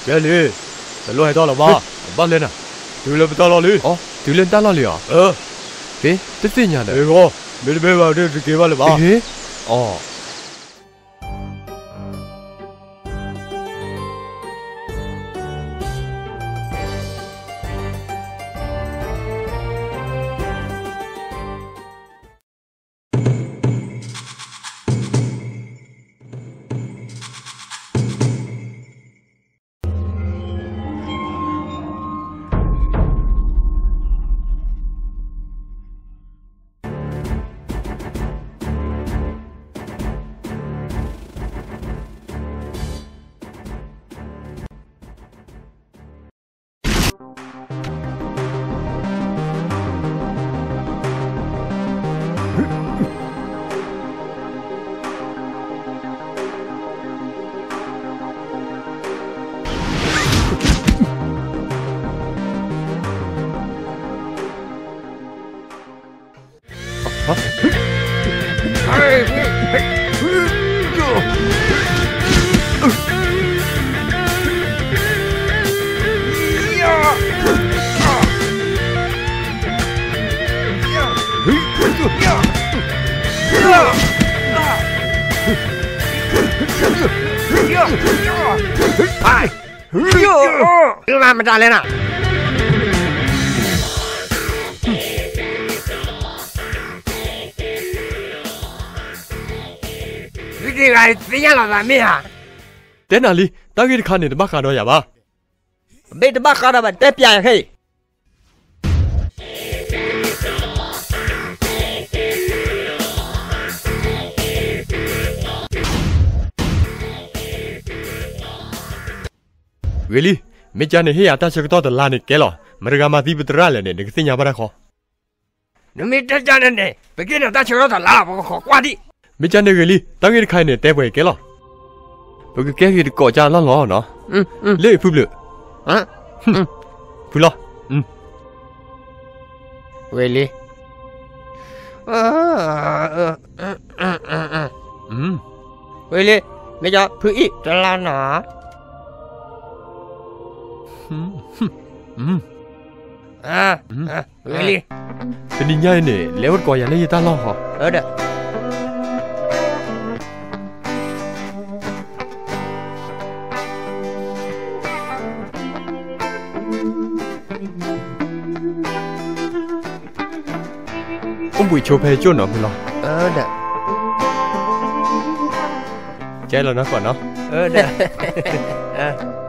ကဲလံ, တလိၣ်ဟဲထီၣ်လၢၤဘၣ်, ဘၣ်လဲၣ်နၤ, တုၤလၢပတၢ်လီၢ်လံ, တုၤလၢနတၢ်လီၢ်လံဧါ, ဖဲ တသ့ၣ်ညါဒီး, မ့တမ့ၢ်ဘၣ်ဒီးတက့ၤဘၣ်လၢၤဘၣ်, အီ မတၤလဲၣ်နၤ, သုသ့ၣ်ဂၤသ့ၣ်ညါလီၤသးမ့ၢ်ဧါ, တဲနၤလံ, တၢ်ဂ့ၢ်တခါန့ၣ် တဘၣ်ဃးဒီးယၤဘၣ်, မ့ၢ်တဘၣ်ဃးဒီးဘၣ် တဲပျးယၤခဲအံၤ ဂ့ၤလံ, မ့ၢ်ကန့ၣ်ဟ့ၣ်ယၤတၢ်ဆၢကတီၢ်တလါန့ၣ်ကဲလီၤ, မတၤဂၤမၤသံပသရၣ်လဲၣ်န့ၣ် နကသ့ၣ်ညါဘၣ်တၢ်ဃီ, နမ့ၢ်တဲကန့ၣ်န့ၣ် ပကဟ့ၣ်နၤတၢ်ဆၢကတီၢ်တလါလီၤ ပကခိးကွၢ်ဒံး, မ့ၢ်ကန့ၣ်ဂ့ၤလံ, တၢ်ဂ့ၢ်တခါအံၤန့ၣ် တဲပှဲၤကဲလီၤ, ပကကဲဂ့ၤတကိးကၢ်လီၢ်လီၤနီၤ, လၢအံၤဖုဘျုး, ဖုလီၤ, ဝံၤလံ ဝံၤလံ, မ့ၢ်ကဖုအံၣ်တလါနီၤ, ဝံၤလံ, တနံၤညါအံၤန့ၣ် လဲၤအိၣ်တကိးယၤလၢယတၢ်လီၢ်ဃီ, အိၣ်ဘှံးဆိဖဲကၠိၣ်နီၤဖုလီၤ, ကဲလီၤနီၤကီးနီၤ,